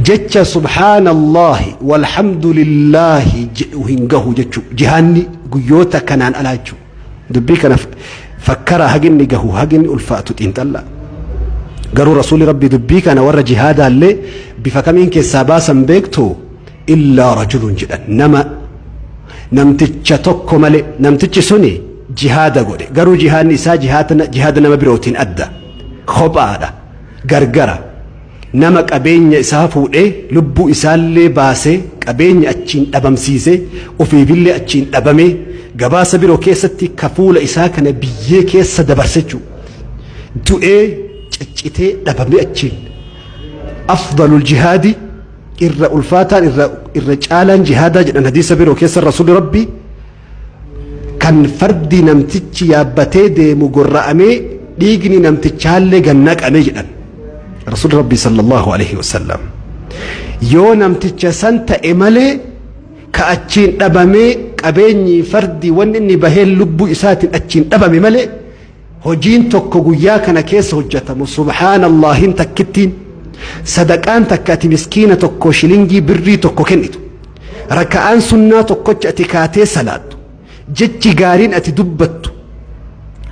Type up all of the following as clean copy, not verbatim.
Jecha subhaanallaahi walhamdulillaahi jedhu hin gahu jechuu jihaanni guyyoota kanaan alaa jechuu. Dubbii kana fakkaraa haginni gahu haginni ulfaatu xiinxallaa. Garuu rasuulli rabbii dubbii kana warra jihaadaallee bifa kamiin keessaa baasan beektu? Illaa rajulun jedhan, nama namticha tokko malee. Namtichi suni jihaada godhe, garuu jihaadni isaa jihaada nama birootiin adda, kophaadha, gargara. Nama qabeenya isaa fuudhee, lubbuu isaallee baasee, qabeenya achiin dhabamsiisee, ofiifillee achiin dhabamee, gabaasa biroo keessatti ka fuula isaa kana biyyee keessa dabarse jechuudha. Du'ee ciccitee dhabamee achiin. Afdalul jihaadi, irra ulfaataan, irra caalaan jihaadaa jedhan hadiisa biroo keessa rasuulli rabbii, kan fardi namtichi yaabbatee deemu gorra'amee, dhiigni namtichaallee gannaqame jedhan rasuulli rabbii sallallahu alaihi wasallam. Yoo namticha san ta'e malee, ka achiin dhabamee, qabeenyi, fardi, wanni inni bahee lubbuu isaatiin achiin dhabame malee, hojiin tokko guyyaa kana keessa hojjetamu, subhaanallahin takkittiin, sadaqaan takka ati miskiina tokko shilingii birrii tokko kennitu, raka'aan sunnaa tokkocha ati kaatee salaattu, jechi gaariin ati dubbattu,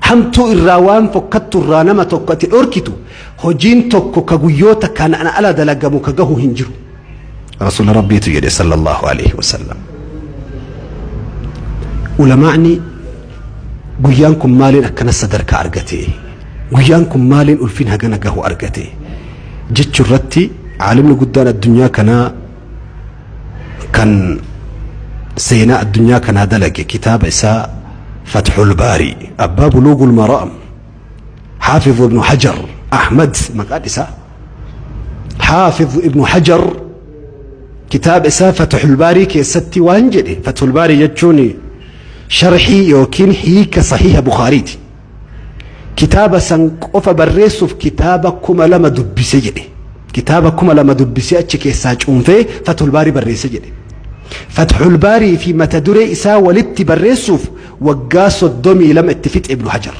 hamtuu irraa, waan fokkattu irraa nama tokko ati dhorkitu, hojiin tokko ka guyyoota kana ala dalagamu ka gahu hin jiru. Rasuula rabbiitu jedhe sallallahu alaihi wasallam. Ulamaa'ni guyyaan kun maaliin akkana sadarkaa argate, guyyaan kun maaliin ulfin hagana gahu argate jechuu irratti, caalimni guddaan addunyaa kanaa kan seenaa addunyaa kanaa dalage, kitaaba isaa Fathul Baari, abbaa Buluugul Maraam, Xaafiz Ibnu Hajar Ahmad, maqaan isaa Xaafiz Ibnu Hajar, kitaaba isaa Fathul Baarii keessatti waan jedhe. Fathul Baarii jechuun sharxii yookiin hiika Sahiha Bukaariiti. Kitaaba san qofa barreessuuf kitaaba 2000 dubbise jedhe. Kitaaba 2000 dubbisee achi keessaa cuunfee Fathul Baarii barreesse jedhe. Fathul Baarii fi mata duree isaa walitti barreessuuf waggaa 32 itti fixe Ibnu Hajar.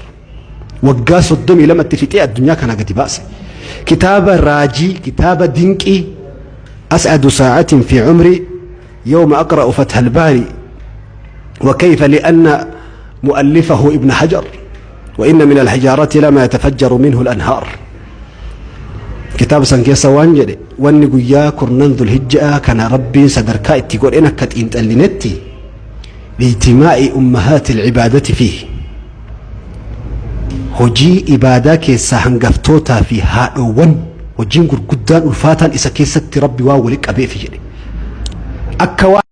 Waggaa 32 itti fixee addunyaa kana gadi baase. Kitaaba raajii, kitaaba dinqii, أسعد ساعة في عمري يوم أقرأ فتح الباري وكيف، لأن مؤلفه ابن حجر، وإن من الحجارة لما يتفجر منه الأنهار. Kitaaba san keessa waan jedhe, wanni guyyaa kurnan Dhulhijjaa kana rabbiin sadarkaa itti godhen akka xiinxallinetti, لاجتماع أمهات العبادة فيه, hojii ibaadaa keessaa hangaftootaa fi haadhoowwan, hojiin gurguddaan ulfaataan isa keessatti rabbi waan wali qabeef jedhe. Akka waan